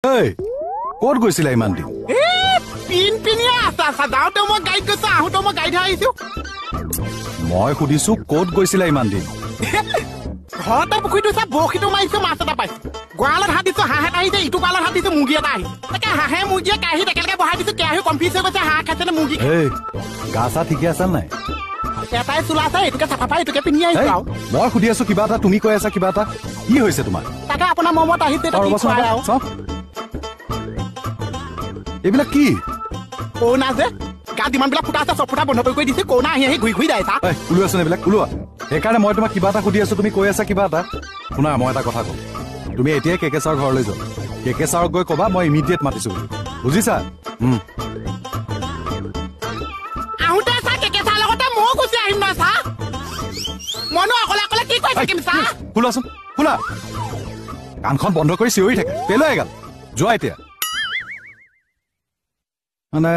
এই, ক'ত গৈছিলা ইমান দিন? পিন পিনিয়া আছা আছা। যাওঁতে মই গাড়ীত গৈছো, আহোঁতে মই গাড়ীতহে আহিছো। মই সুধিছো ক'ত গৈছিলা ইমান দিন? ঘৰতে পুখুৰীটো চাই বৰশীটো মাৰিছো, মাছ এটা পাইছো। গঁৰালত হাত দিছো, হাঁহ এটা আহিছে। ইটো গঁৰালত হাত দিছো, মুৰ্গী এটা আহিছে। তাকে হাঁহে মুৰ্গীয়ে কেৰাহীত একেলগে বহাই দিছো, কেৰাহী কনফিউজ হৈ গৈছে, হাঁহ খাইছে নে মুৰ্গী। এই, গা চা ঠিকে আছে নাই? এটাই চোলা আছে, এইটোকে চাফা পাই এইটোকে পিন্ধি আহিছো। আৰু মই সুধি আছো কিবা এটা, তুমি কৈ আছা কিবা এটা। কি হৈছে তোমাৰ? তাকে আপোনাৰ মমত আহিছে। এইবিলাক কি? কৰোণা যে গাত যিমানবিলাক ফুটা আছে চব ফুটা বন্ধ কৰি দিছে, কৰোণা আহি আহি ঘূৰি ঘূৰি যায়। চা, ওলোৱাচোন এইবিলাক ওলোৱা। সেইকাৰণে মই তোমাক কিবা এটা সুধি আছো, তুমি কৈ আছা কিবা এটা। শুনা, মই এটা কথা কওঁ, তুমি এতিয়াই কে কে ছাৰৰ ঘৰলৈ যোৱা। কে কে ছাৰক গৈ ক'বা মই ইমিডিয়েট মাতিছো বুলি, বুজিছা? আহোঁতে চা কে কে ছাৰৰ লগতে ময়ো গুচি আহিম নহয় চা। মইনো অকলে অকলে কি কৰি থাকিম চা? খোলাচোন, খোলা। কাণখন বন্ধ কৰি চিঞৰি থাকে, পেলোৱা এগাল। যোৱা এতিয়া। মানে